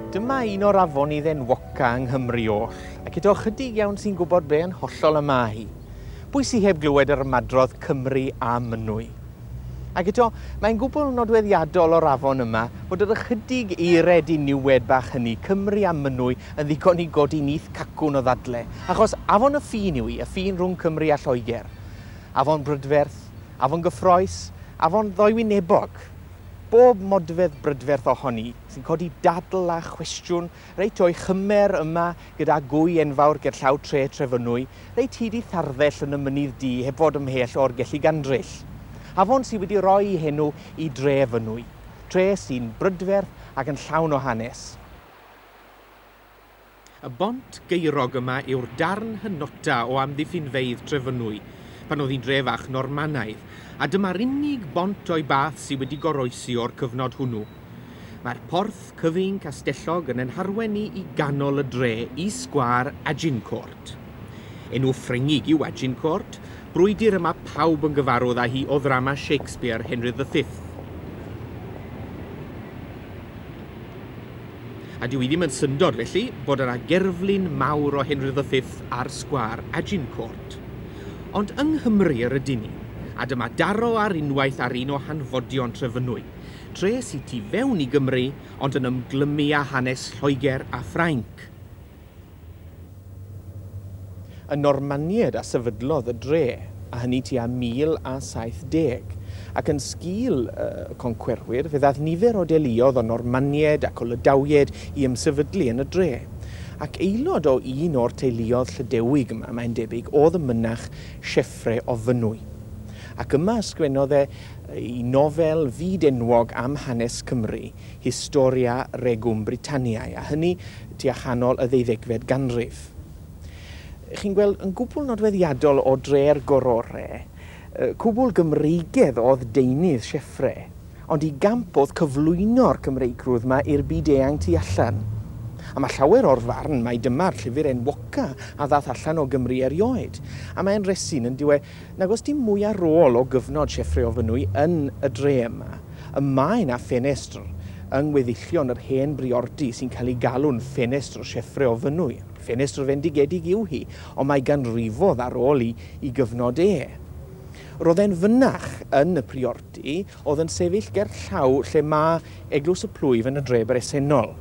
Dyma un o'r afonydd enwoca yng Nghymru oll, ac eto ychydig iawn sy'n gwybod ble yn hollol y mae hi. Pwy sy heb glywed yr ymadrodd Cymru a Mynwy? Ac eto, mae'n gwbl nodweddiadol o'r afon yma fod yr ychydig eiriau diniwed bach hynny, Cymru a Mynwy, yn ddigon i godi nyth cacwn o ddadle, achos afon y ffin yw hi, y ffin rhwng Cymru a Lloegr. Afon brydferth, afon gyffroes, afon ddouwynebog. Bob modfedd brydferth ohoni, sy'n codi dadl a chwestiwn reit o'i chymer yma gyda gwy enfawr gerllaw tre Trefynwy, reit hyd i tharddell yn y Mynydd Du heb fod ymhell o'r Gelli Gandryll. Afon sydd wedi rhoi ei henw i dre Fynwy. Tre sy'n brydferth ac yn llawn o hanes. Y bont gaerog yma yw'r darn hynota o amddiffynfeydd Trefynwy, pan oedd hi'n dre fach Normanaidd, a dyma'r unig bont o'i bath sy wedi goroesi o'r cyfnod hwnnw. Mae'r porth cyfyng castellog yn ein harwen ni i ganol y dre, i sgwâr Agincourt. Enw Ffrengig yw Agincourt, brwydr y mae pawb yn gyfarwydd â hi o ddrama Shakespeare, Henry the Fifth. A dyw hi ddim yn syndod, felly, bod yna gerflun mawr o Henry the Fifth ar sgwâr Agincourt. Ond yng Nghymru yr ydyn ni, a dyma daro ar unwaith ar un o hanfodion Trefynwy, tre sydd tu fewn i Gymru ond yn ymglymu â hanes Lloegr a Ffrainc. Y Normaniaid a sefydlodd y dre, a hynny tua 1070, ac yn sgil y concwerwyr fe ddaeth nifer o deuluodd o Normaniaid ac o Lydawiaid i ymsefydlu yn y dre. Ac aelod o un o'r teuluodd Llydewig yma, mae'n debyg, oedd y mynach Sieffre o Fynwy. Ac yma ysgrifennodd e ei nofel fyd-enwog am hanes Cymru, Historia Regum Britanniae, a hynny tua chanol y ddeuddegfed ganrif. Chi'n gweld, yn gwbl nodweddiadol o dre'r Gorore, cwbl Gymreigedd oedd deunydd Sieffre, ond ei gamp oedd cyflwyno'r Cymreigrwydd 'ma i'r byd eang tu allan. A mae llawer o'r farn mai dyma'r llyfr enwoca a ddaeth allan o Gymru erioed, a mae'n resyn, yn dyw e, nag oes dim mwy ar ôl o gyfnod Sieffre o Fynwy yn y dre yma. Y mae 'na ffenestr yng ngweddillion yr hen briordy sy'n cael ei galw'n ffenestr Sieffre o Fynwy. Ffenestr fendigedig yw hi, ond mae ganrifodd ar ôl i i gyfnod e. Roedd e'n fynach yn y priordy oedd yn sefyll ger llaw lle mae Eglwys y Plwyf yn y dre bresennol.